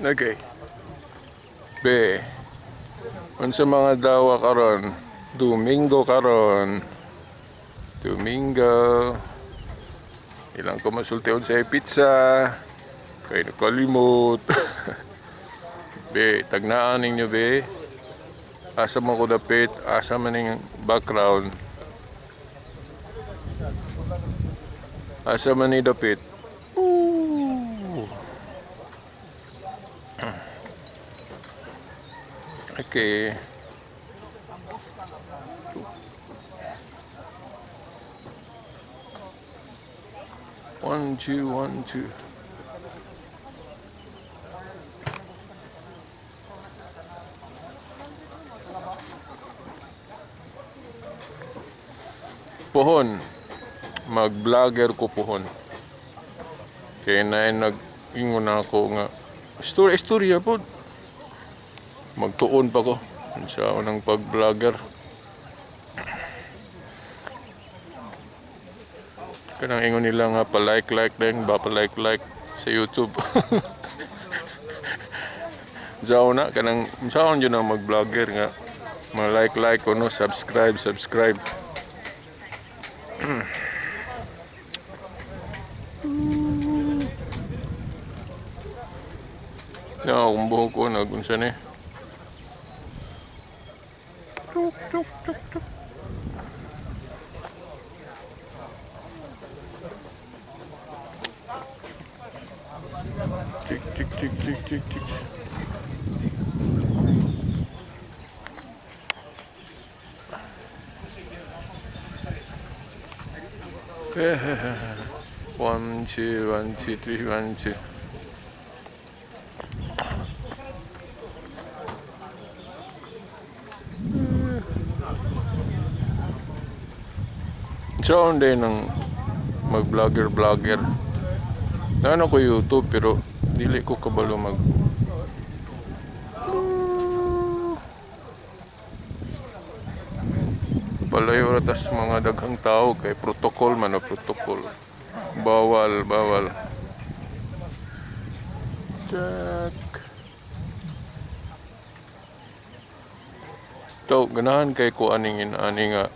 Okay. Be. Unsa mga dawa karon? Domingo karon. Domingo. Ilang ko masulti sa pizza. Kay nakalimot. Be, tagnaan ninyo be. Asa mo ko dapit, asa man ning background. Asa man ni dapit. Ooh. Okay. One, two, one, two. Pohon. Mag-vlogger ko pohon. Kaya na nag-ingon na ako nga istorya, istorya po. Magtuon pa ko sa unang pag-vlogger. Kanang ingon nila nga pa-like like din ba, pa-like like sa YouTube. Sao na kanang saon jud ang mag-vlogger nga ma-like like kuno, subscribe subscribe. Na akong buhok ko nagunsa ni. Tuk tuk tuk tuk. Tik tik tik tik tik tik. One, two, one, two, three, one, two. So, din ng mag-vlogger vlogger. Naano ko YouTube pero dili ko kabalo mag. Palayo ra tas mga daghang tao kay protocol man o protocol. Bawal, bawal. Check. To, ganahan kay ko aning ani nga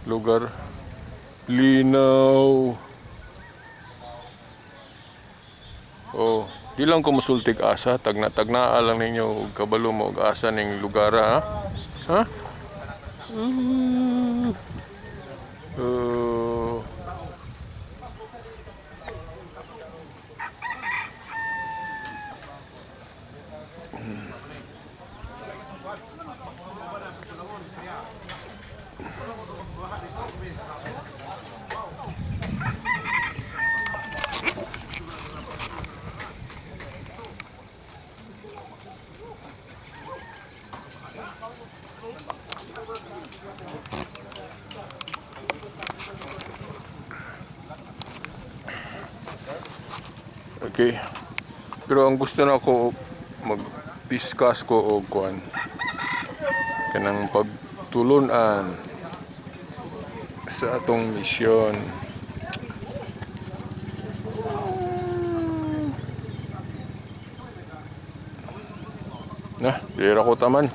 lugar. Linaw. Oh, di lang ko musultig asa, tagna-tagnaa lang ninyo og kabalo mo og asa ning lugar ha. Ha? Okay. Pero ang gusto na ko mag-discuss ko og kuan kanang pagtulunan sa atong misyon. Na, dira ko taman.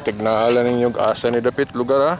Tignaalan ninyo asa ni dapit lugar ha.